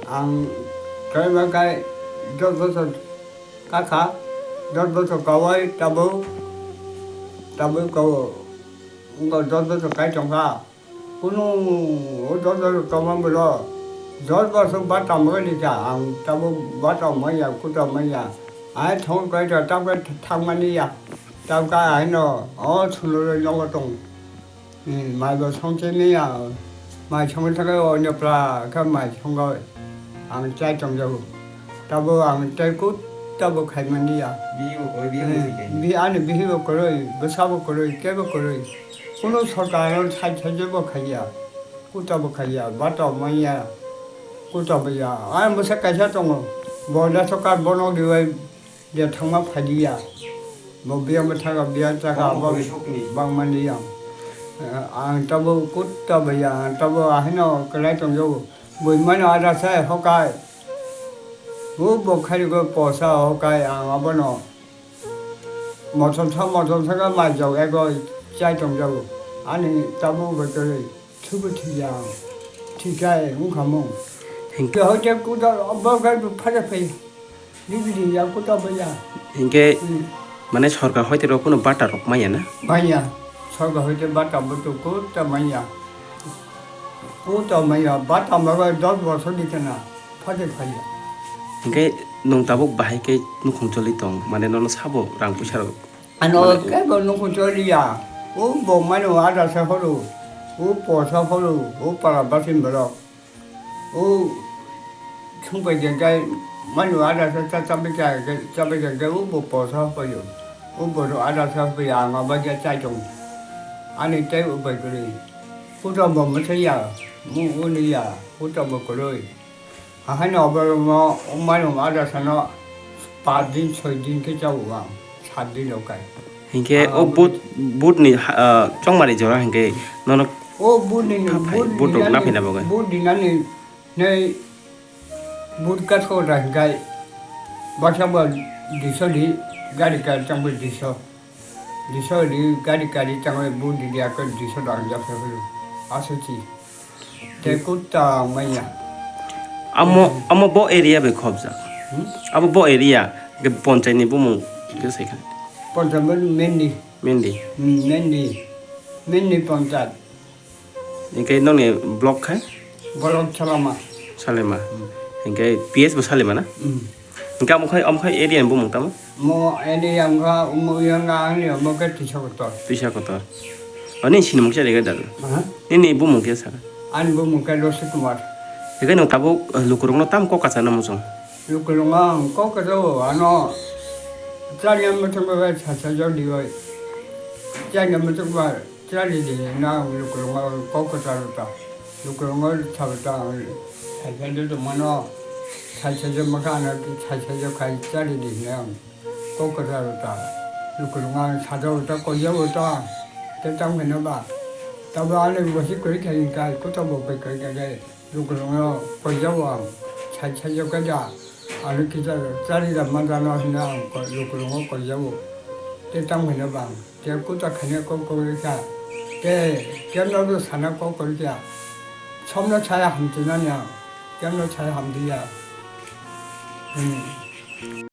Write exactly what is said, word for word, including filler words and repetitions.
Ang kaiba kai dos bosor kakha, dos bosor kawai tabuk, tabuk kawo, wngkha dos bosor kai tongkha. Kunu o dos bosor tongma bwlo, dos bosor bata mwkhe ni cha, ang tabuk bata manya, kuta manya. Ai thong kai ta tabuk thangmani ya, tabuk haino o sunlo nogo tong. Hmm, mai bo songchini ya, mai songwi thangkhe o nopla khe mai songwi ang chai tongjago. Tabo ang tei kut tabo khaimani ya. Bihik bo kwrwi, bihik bo Hmm, sikhe. Bi-, ani bihik bo kwrwi, bwsa bo kwrwi, tei bo kwrwi. Kuno sorkar no sai sai bo khaiya, kut tabo khaiya, bata manya, kut tabo ya. Ani bwsa kaisa tongo, bo da sokar bono riwai je thangma phaidi ya. Bo biyang bwthaka, biyang chaka, Bangma bo kori sokni. Bangmani ya. Eh, ang tabo kut tabo ya, ang tabo ahino kwlai tongjago. Bui mano ada sai hokai. Bo bo khari go posa hokai, ang abono mothom sa, mothom sa ga mai jok ego chai tongjago. Ani tabo bo kwrwi. Thubu thwiya, thikai wngkha mung. Hinkhe hoite kuda bo gai bo phada phai. Bibidi ya kuda bo ya. Hinkhe Hmm. Mane sorkar hoite rok kuno bata rok manya na? Manya. Sorkar hoite bata butu kuta manya. Kuta manya, bata maga dos bosor di kana phada phai. Hinkhe nwng tabuk bahai khe nukhung choli tong, mane nono sabo rang puisa rok? Ano kebo nukhung choliya. O bo mano ada sa horo. O posa horo. O para basin borok. O sungpai jengkai mano ada sa cha chabai cha chabai jengkai o bo posa payo. O bo ada sa payo ang aba ja chai tong. Ani tei o bai kuri. Kuto bo masa ya. Mu o ni ya. Kuto bo kuroi. Ahaino oborogno mairum ada sano paanch din, soi din khe chao ang, saat din rok kai. Hinkhe ah, o but, but ni ha, ah, chongmani jora hinkhe nono o but ni, ha phai, but but rok dinani, na phina bagwi. But dinani nei but ka thoda hinkhe baksa ba diso di gari ka changbo diso. Diso di gari gari tangwi bu di di ako diso dang jak phai phai. Aso chi. Te kutta manya. Amo, amo bo area bai khobjak. Hmm? Abo bo area ke ponchai ni bumung ke sai kha. Ponchai bo Mendi. Mendi. Hmm, Mendi. Mendi ponchai. Hinkhe nokni block khai? Block Salama. Salema. Hmm. Hinkhe P S bo Salema na? Hmm. Hinkhe omo khai, omo khai area ni bumung tamo? Mo area wngkha, omo yang ang ni omo khe Tisa Kotor. Tisa Kotor. Ani sinimung khe lega dal. Aha. Nini bumung khe sir? Ani bumung khe Rosi Kumar. Hinkhe nwng tabuk, eh, lukurokno tam kok kacha na muchung? Lukurokno ang kok kacha o, ano chari ang muchung bai sa sa jor di bai. Chari ang muchung bai. Chari di na lukurungo kok kwcharo ta. Lukurungo charo ta. Saisa de mano. Saisa de maka na saisa de kai chari di na. Kok kwcharo ta. Lukurungo sajo ta koyo ta. Te tang meno ba. Tabo ale bosi kori kai kai ko tabo kai kai kai. Lukurungo koyo ang. Saisa de kai da. Ano kisa chari da mandano hina ang lukurungo koyo. Te tang meno ba. Te kuta khaina kok kok rikha. Te kemno do sana kok kok rikha. Somno saya hamtinani ang. Kemno saya hamtiya. Hmm.